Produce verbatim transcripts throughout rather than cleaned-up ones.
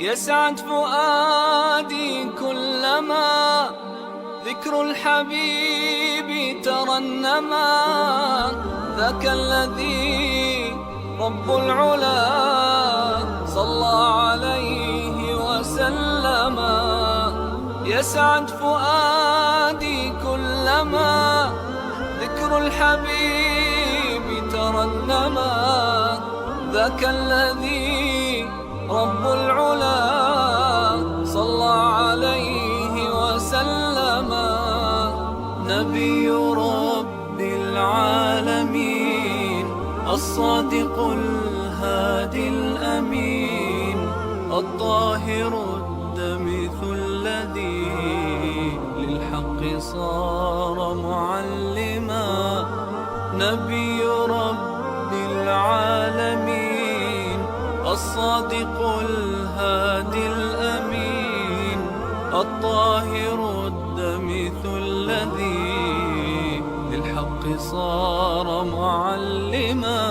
يسعد فؤادي كلما ذكر الحبيب ترنما. ذاك الذي رب العلا صلى عليه وسلم. يسعد فؤادي كلما ذكر الحبيب ترنما. ذاك الذي رب العلا صلى عليه وسلم. نبي رب العالمين، الصادق الهادي الأمين، الطاهر الدمث الذي للحق صار معلما. نبي رب العالمين، الصادق الهادي الأمين، الطاهر الدمث الذي للحق صار معلما،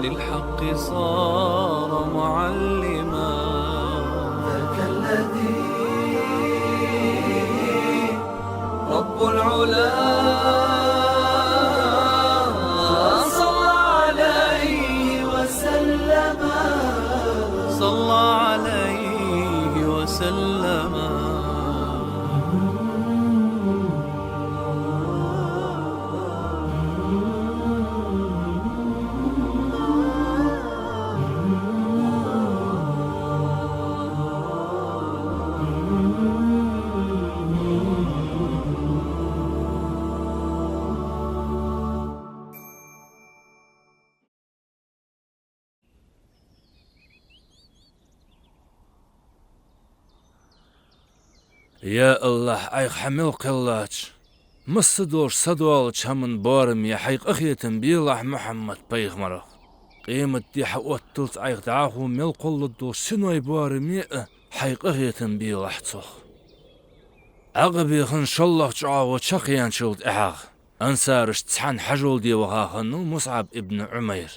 للحق صار معلما. ذاك الذي رب العلا صلى عليه وسلم. صلى عليه وسلم. Я АллахӀ, Ӏайха хьа мел кхеллача, массадолча садоалача хӀаман боараме хьай къахетам белахь, Мухьаммад пайхамарах. Къематди хьаотталца Ӏайха дӀахо мел кхолларгдолча синой боараме а хьай къахетам белахь цох. Ӏакъабе хинна шоллагӀча чӀоагӀо чакхъяьнначул тӀехьагӀа ансарашца цхьана хьажол де ваха хиннав МусӀаб ибн Ӏумайр.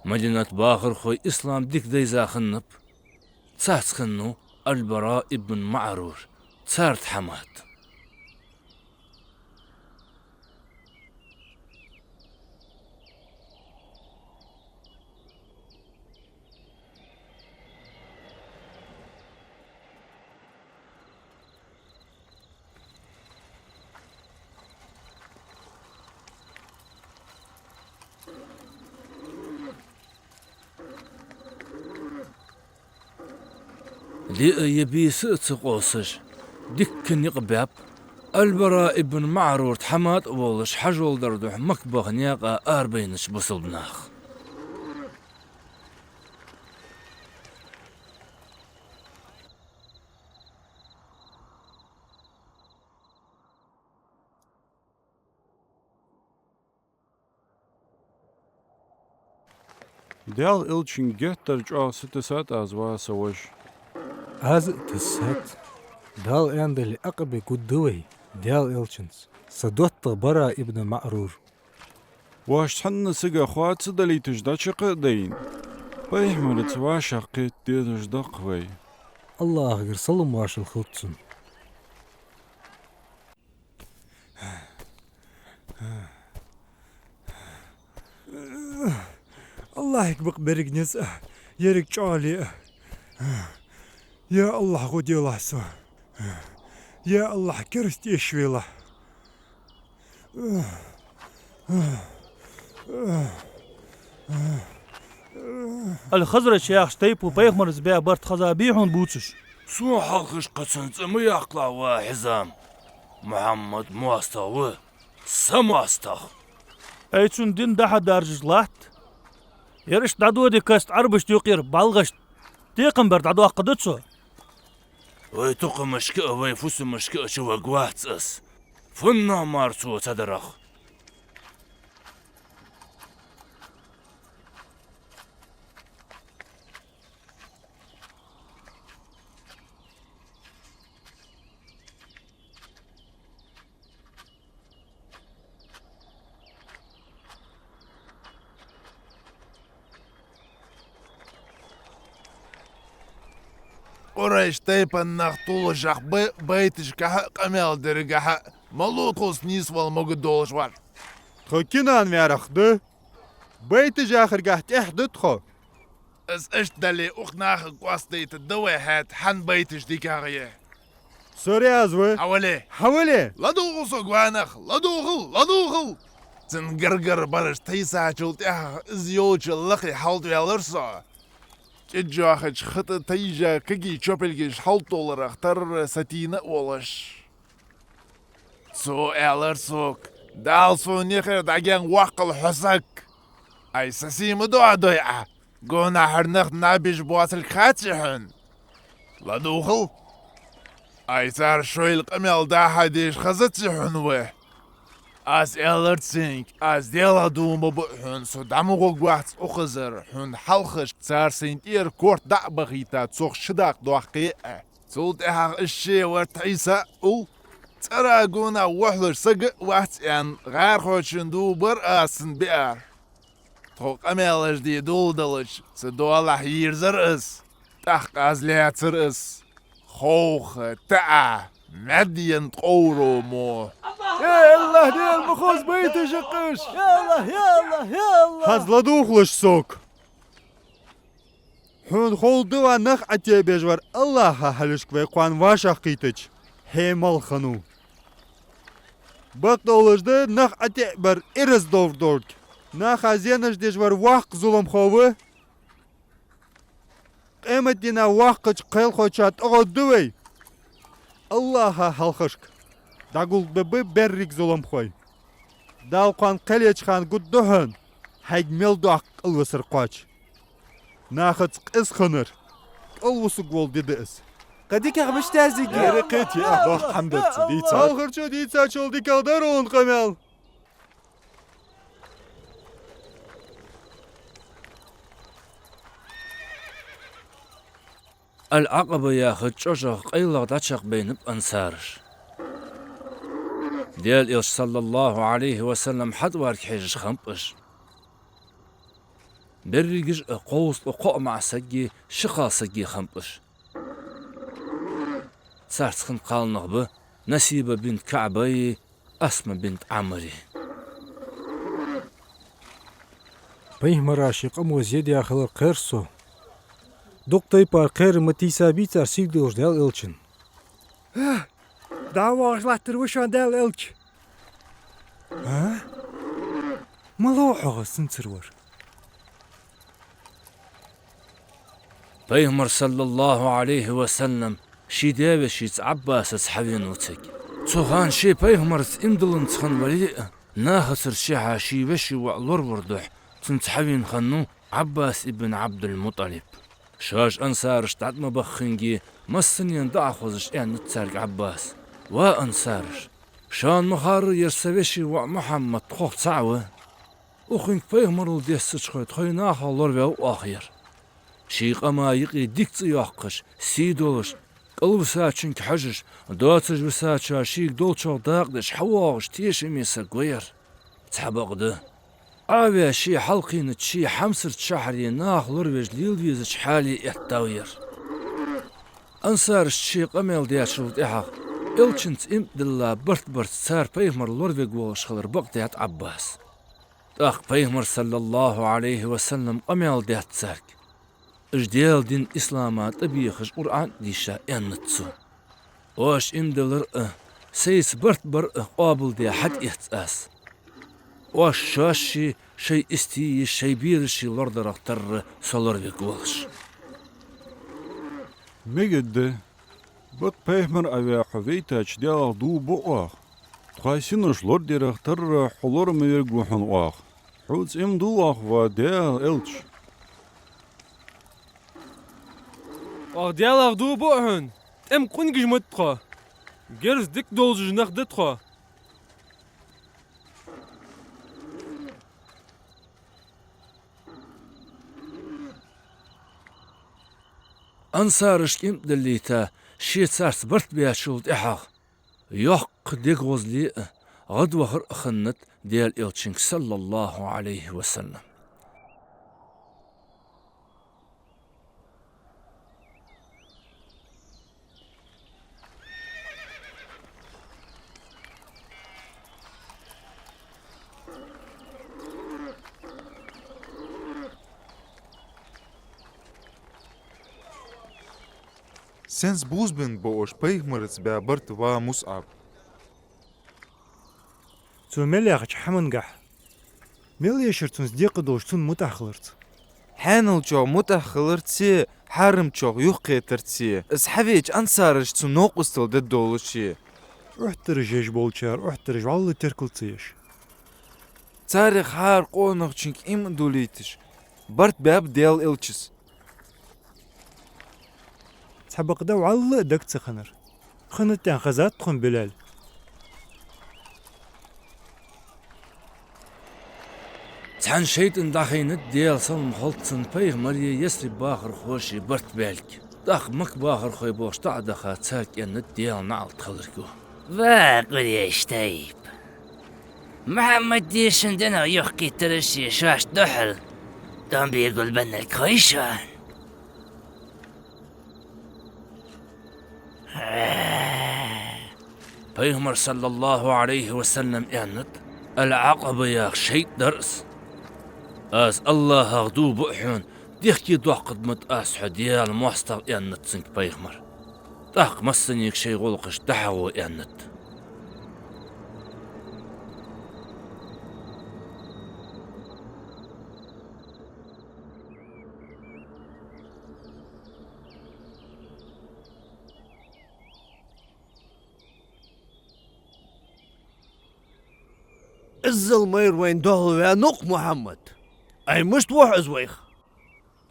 Мадинат бахархой ислам дика дайза хиннаб. Царца хиннав Аль-Бара ибн МаӀрур, царна тхьамада. Диъ е бийса а ца къовсаш, дикка никъ баьб Аль-Бара ибн МаӀрур тхьамада волаш хьажол дара духьа Макка баха наькъа арабайнача бусалба наха. Даьла элчанга геттара чӀоагӀа сатесад аз, ва са вож. Аз а тессад. Дала аьннадале, Ӏакъабе гургда вай Даьла элчанца, са доттагӀа Бара ибн МаӀрур. Воаш цхьанне сага хва ца далийташ дӀачакхъяь а дайна, пайхамарца вӀашагӀкхета дезаш да-кх вай. АллахӀагара салам-моаршал хилда цунна. АллахӀага бакъ берригаш низ а, ерригаш чӀоагӀа ле а. Я АллахӀ, гӀо делахь сона. Я АллахӀ, кераста эшавелахь. Аль-Хазрадж яхача тайпо пайхамарца баь барт хеза бий хьона бувцаш? Сона хьалхашка цун цӀи ма яккхалахь, ва Хьизам. Мухьаммад моастагӀа ва, са моастагӀа. Ай, цун ди дӀахьадаржаш латт. Ер иштта дӀадоде каста Ӏарбашта юкъера балгӀашта декхам бар дӀадоаккхаргда цо. Вай тукхамашка а, вай фусамашка а чуваргвац из, фуннагӀа мара цо ца дарах. Къурайш тайпан нах туллашехь ба байташкахьа а, къамаьл дергахьа а, малув тхоца нийсвала могаддолаш вар? Тхо Кинан ваьрах да. Байташ яхаргахьа тӀехьа да тхо. Из иштта дале, укх нахага къоастадайта да вай хӀаьта, хьан байташ дикагӀа я. Со раьза ва. Хьавале. Хьавале. ЛадувгӀал сога, ва нах, ладувгӀал, ладувгӀал! Цун гаргара бараш тайсачул тӀехьагӀа из йолча лакхе хьалтӀаваьлар со. КӀиджохача хатӀа тайжа кагий чопилгаш хьалтӀатовларах тарра сатийна а волаш. Цо аьлар сога: «Дала сона яхар дӀагаьна воккхал хьо саг! Ай, са сий ма доагӀадой Ӏа! Гонахьара нах наб еш боацилга хаций хьона? ЛадувгӀал! Ай, цар шоайла къамаьл дӀа-хьа деш хезаций хьона ва?» Аз аьлар цунга: «Аз Даьлах дув ма буъ хьона, со дӀа ма гӀоргвац укхазара, хьона хьалхашка цар сайна тӀера корта дӀа а бахийта, цох ши дакъа дохкий а». Цул тӀехьагӀа из ше вар Ӏийса а улл, цӀера гонахьа вохьалуш саг а вац аьнна, гӀарахочун дув бар аз цунна биар. Тхо къамаьлаш де доладелча, цу доалахьа йийрзар из, тӀаккха аз лаьцар из. Ховха, таӀа, маьден ткъовромо. Я АллахӀ, Даьла, ма хоза байташ я-кх уж! Я АллахӀ, я АллахӀ, я АллахӀ! Хьаза, ладувгӀалаш сога! Хьона ховлда, ва нах ӀотӀабеш вар АллахӀа хьалхашка вай кхоана вӀашагӀкхийтача, хье мала хиннав. Бакъдолаш да, нах ӀотӀабар ираз довр долга. Наха зенаш деш вар воккха зуламхо ва. Къематдийнахьа воккхача кхелхочоа тӀагӀоргда вай. АллахӀа хьалхашка дӀагулбергба берригаш зуламхой. Дала кхоана кхел еча хана гургда хьона, хьайга мел доккха кӀалвисар кхоачаш. Нахаца къиза хиннар кӀалвусарг вола ди да из. Кхы дикагӀа мишта язъе? Дера кхетий, а, доккха хӀама дар цо дийцар. Хьалхарчо дийцачул дикагӀа дар хьона къамаьл. Ал-Ӏакъаба яхача чӀожагӀа къайлагӀа дӀачакхбайнаб ансараш. Даьла Элча, саллаллахӀу Ӏалайхи ва саллам, хьатӀаварга хьежаш хиннаб уж. Берригаш а кховзткъа кхоъ маӀа саги ши кхалсаги хиннаб уж. Царца хинна кхалнах ба Насиба бинт КаӀбаи Асма бинт Ӏамри. Пайхамара ший къамо зе даь хилар кхер со. Дукха тайпара кхерам ма тийсабий цар сийдолча Даьла Элчанна. ДӀа а воагӀаш латтар ва шоана Даьла Элча. А? Малав хьогӀ из синцар вар? Пайхамар, саллаллахӀу Ӏалайхи ва саллам, ший даь-вешийца Ӏаббасаца хьавена ва цига. Цу хана ше пайхамарца иман дилланза хинна вале а, нахацара шийхьа ший веший воӀ лоравара духьа цунца хьавена хиннав Ӏаббас ибн Ӏабдул-МутӀалиб. Шоаш ансарашта дӀатӀа ма баххинге, массанена дӀахозаш аьннад царга Ӏаббаса: «Ва ансараш! Шоана ма харра, ер са веший воӀ Мухьаммад тхох цаӀ ва. Укхунга пайхамарал дессача хой тхоай нахах лораваьв оаха ер. Ший къама юкъе дика цӀи йоаккхаш, сий долаш, кӀалвисачунга хьожаш, доацаш висачоа шийга долчох дакъа деш хьавоагӀаш тешаме саг ва ер. Цхьабакъда, Ӏа а ваь, ше хьалкхийнача ший хьамсарча шахьаре нахах лоравеш лела везача хьале эттав ер». Ансарашта ший къамаьл даьчул тӀехьагӀа, Элчанца иман дилла барт-барт цар пайхамар лоравергволаш хилар бакъдаьд Ӏаббаса. ТӀаккха пайхамара, саллаллахӀу Ӏалайхи ва саллам, къамаьл даьд царга. Уж Даьла дин ислама тӀабехаш Къуръан а дийша, аьннад цо: «Оаш иман диллар а, сайца барт бар а къоабалде хьатӀаэц аз. Оаш шоашши, шоай истийи, шоай бераши лорадарах тарра со лоравергволаш». Мегаргда, бакъ пайхамар а ваь, хьо вайтача Даьлах дув бу оаха. Тхоай синош лорадарах тарра хьо лора ма вергва хьона оаха. Хьоца иман дулл оаха, ва Даьла Элча. Оаха Даьлах дув бу хьона, тӀема къонгаш ма да тхо. Герз дика долаш нах да тхо. Ансарашка иман диллийта, ше царца барт баьчул тӀехьагӀа, йоккха дегагӀозле а, гӀадвахар а хиннад Даьла Элчанга, саллаллахӀу Ӏалайхи ва саллам. Сенца бувзабеннаб оаш пайхамарца баь барт, ва МусӀаб? Цо мел яхача хӀамангахьа. Мел эшар цунца декъадолаш, цунна мутӀахьа хиларца. Хьаьналчох мутӀахьа хиларцеи, хьарамчох юхакхетарцеи, из хьавеча ансарашта цун новкъостал дергдолашеи. Ӏуьхьтараш еш болчар Ӏуьхьтараш вӀалла теркал ца еш. Царех хӀара къонахчунга иман дулийташ барт баьб Даьла элчас. Цхьабакъда вӀалла а дага ца хиннар. Хиннад аьнна хезад тхона, Билал. Цхьан шайтӀана дӀахайнад, Даьла салам хилда цунна, пайхамареи Ясриб бахархошеи барт баьлга. ТӀаккха Макка бахархой болча дӀа а даха, царга аьннад Даьла наӀалт хиларга: «Ва Къурайш тайпа! Мухьаммада шун динах юхакхетараши шоашта духьал тӀом бе гулбеннарг хой шоана?» Пайхамара, саллаллахӀу Ӏалайхи ва саллам, аьннад: «Ал-Ӏакъаба яха шайтӀа дар из. Аз АллахӀах дув буъ хьона, дехке доаккхаргда-м аз хьо Даьла моастагӀа», — аьннад цунга пайхамара. ТӀаккха массанега шоай гӀулакхашта дӀахьагӀо аьннад. Иззал майра вайна духьал ваьннав-кх Мухьаммад. Ай, мишта вохь из вайх?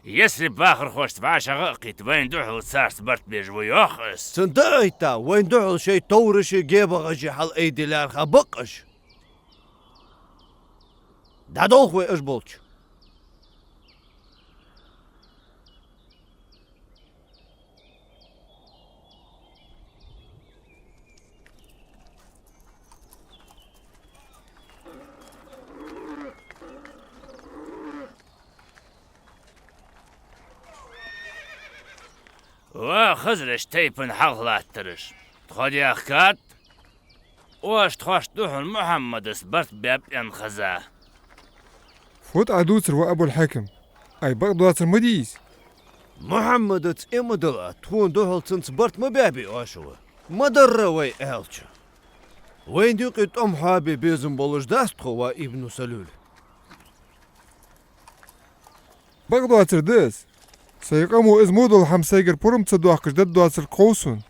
Ясриб бахархошта вӀашагӀа а кхийтта, вайна духьал царца барт беш ва, йоах из. Цунна тӀа а гӀайтта, вайна духьал шоай товраши гебагӀаши хьалъайде лаьрхӀа ба-кх уж. ДӀадолх вай уж болча. Ва Хазраж тайпан хьалхалаттараш, тхо даьхкад, оаш тхоашта духьал Мухьаммадаца барт баьб аьнна хеза. Фуд Ӏа дувцар, ва Абул-Хьаким? Ай, бакъдоацар ма дий из. Мухьаммадаца иман дилла, тхона духьал цунца барт ма баьбий оаш, ва? Ма дарра вай аьлча. Вайна юкъе тӀом хьоабе безам болаш дац тхо, ва Ибну Салюль. Бакъдоацар да из. Сай къамо из мо дола хӀама сайгара пурам ца доаккхаш даргдоацалга хов сона.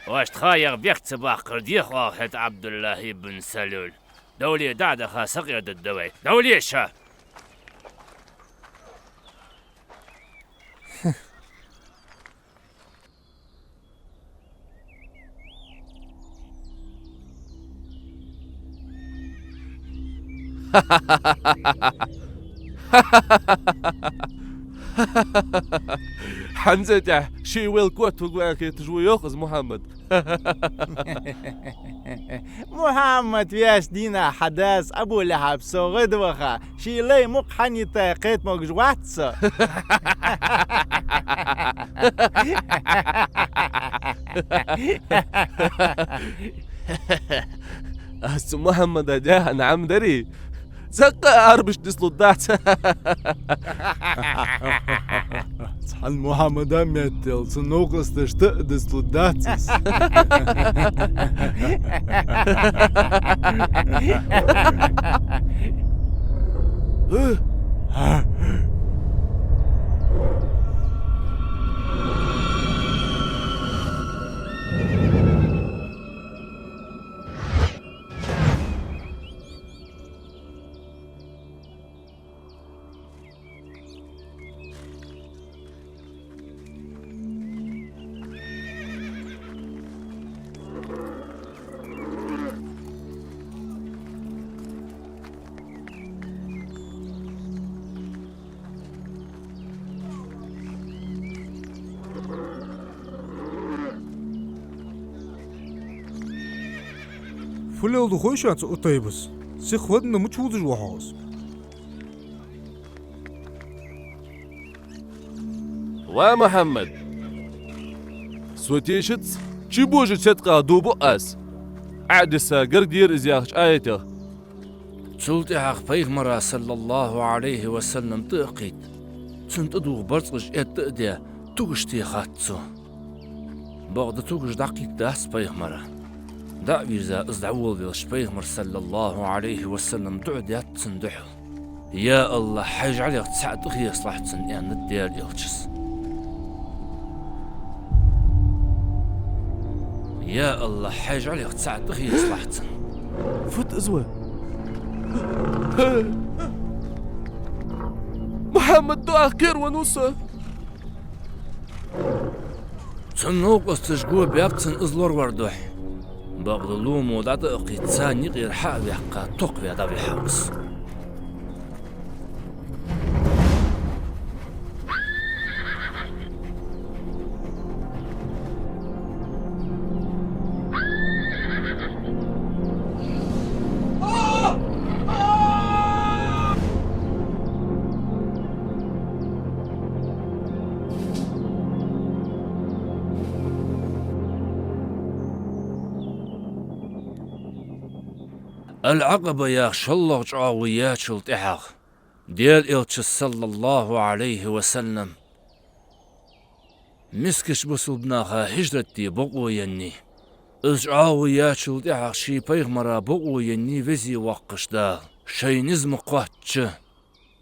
Оаш тха ягӀ бехк ца баккхар дехьа оал хӀета, Ӏабдуллахь ибн Салюль. Довле дӀа а даха, сакъердадда вай. Довле ша! ХӀанз тӀехьа ший вайл котваргва аьнна хеташ ва, йоах из Мухьаммада. Мухьаммад вешта дийнахьа хьа дас Абу-Лахьаб согӀа да ваха, ший лай мукъа хьанийтай кхета могаш вац со. Аз цу Мухьаммада даьхьа нӀам дарий, цхьаккха а арбаш дицлургдац. Цхьан Мухьаммада меттел цу новкъосташта а дицлургдац из. Фу леладу хой шоана цу Ӏутайбас? Сиха вадна ма чувулдаш ва хьо из. Ва Мухьаммад! Со тешац, чу божача седкъах дув буъ аз. Ӏадиса гаргдера из яхача аятех. Цул тӀехьагӀа пайхамара, саллаллахӀу Ӏалайхи ва саллам, тӀа а кхийтта, цунна тӀадувха барзкъаш этта а даь, тугаш техад цо. Бакъда тугаш дӀакхийттадац пайхамара. ДӀа а вийрза, из дӀаволавелча, пайхамара, саллаллахӀу Ӏалайхи ва саллам, дуӀа даьд цунна духьал. «Я АллахӀ, хьай жӀалех цаӀ тӀахеслахь цунна», — аьннад Даьла элчас. «Я АллахӀ, хьай жӀалех цаӀ тӀахеслахь цунна». Фуд из ва? Мухьаммад, дуӀах кхеравеннав со. Цун новкъосташа го баьб цунна из лоравар духьа. Бакъда ломо дӀатӀа а кхийтта, царна юкъера хьа а ваьккха, тохваь дӀавихьав из. Ал-Ӏакъаба яха шоллагӀа чӀоагӀо яьчул тӀехьагӀа Даьла элчас, саллаллахӀу Ӏалайхи ва саллам, мискача бусалба наха хӀижрат де бокъо еннай. Из чӀоагӀо яьчул тӀехьагӀа ший пайхамара бокъо еннай Веза-Воккхача Дала, шоай низ ма кхоачча,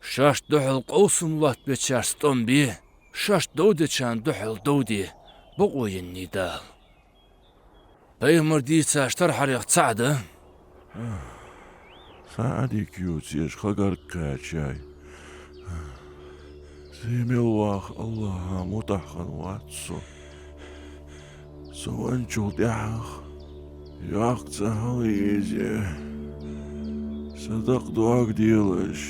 шоашта духьал къовсам лоаттабечарца тӀом бе, шоашта дов дечарна духьал дов де бокъо еннай Дала. Пайхамара дийцача тархьарех цаӀ да: са Ӏадика ювцаш ха гарга кхаьчай. Зе мел вах АллахӀа мутӀахьа хиннавац со. Со венначул тӀехьагӀа йоккха цӀи хьалъезе, са дакъа доагаделаш.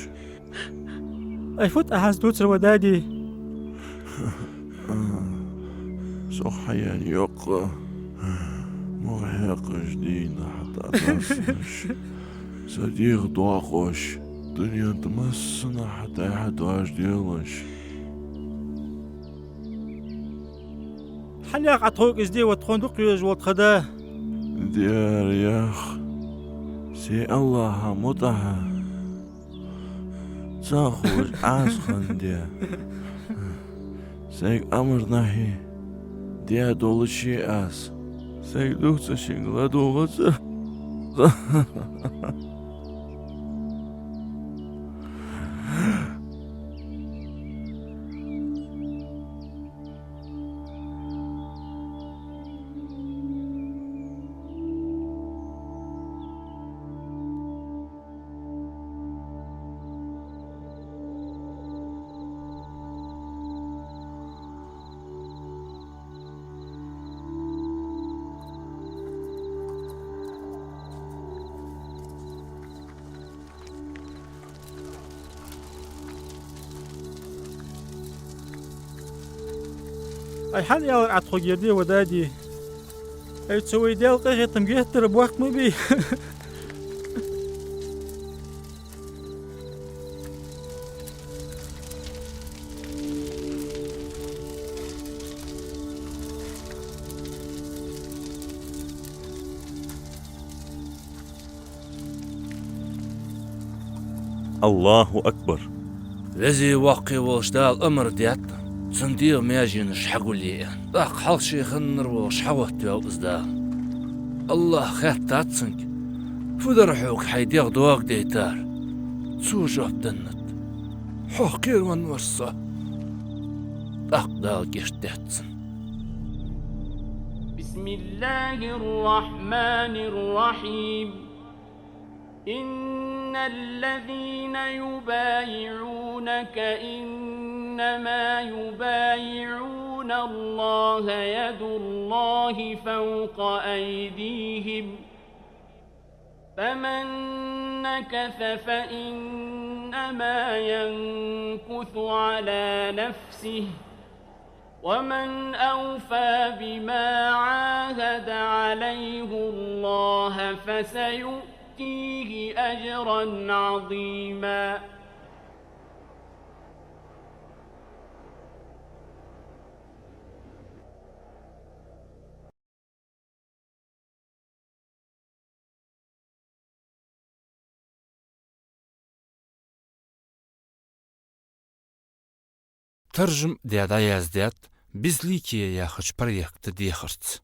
Ай, фуд Ӏа хӀанз дувцар, ва дади? Со хьаяьнна йоккха мугӀа хьекхаш дийнахьа тӀатасалаш, са дегӀ доакъош, дунен тӀа массанахьа тӀехьа доажаделаш. Хьанах Ӏа тхога из де, ва тхона дукха везаш вола тха да? Дера яха, се АллахӀа мутӀахьа, цхьа хоза Ӏаса хинна де. Сайга амар нахьи де долаш аз, сайга дувцаш шийга ладувгӀац. Ай, хьан аьлар Ӏа тхога ер де, ва дади? Ай, цу вай Даьла къахетам геттара боккха ма бий. АллахӀу акбар! Веза-Воккха волча Дала амар даьд, цун дегӀа маьженаш хьагулъе аьнна. ТӀаккха хьалха ше хиннар волаш хьагӀоттаваьв из Дала. АллахӀа хаьттад цунга: «Фу дар хьога хьай дегӀ доагадайтар?» Цо жоп деннад: «Хьох кхеравеннавар со». ТӀаккха Дала гешт даьд цунна. بسم الله الرحمن الرحيم. إن الذين يبايعونك إنما يبايعون الله يد الله فوق أيديهم فمن نكث فإنما ينكث على نفسه ومن أوفى بما عاهد عليه الله فسيؤتيه أجرا عظيما. Таржам даь дӀаяздаьд «Безликие» яхача проекта дехарца.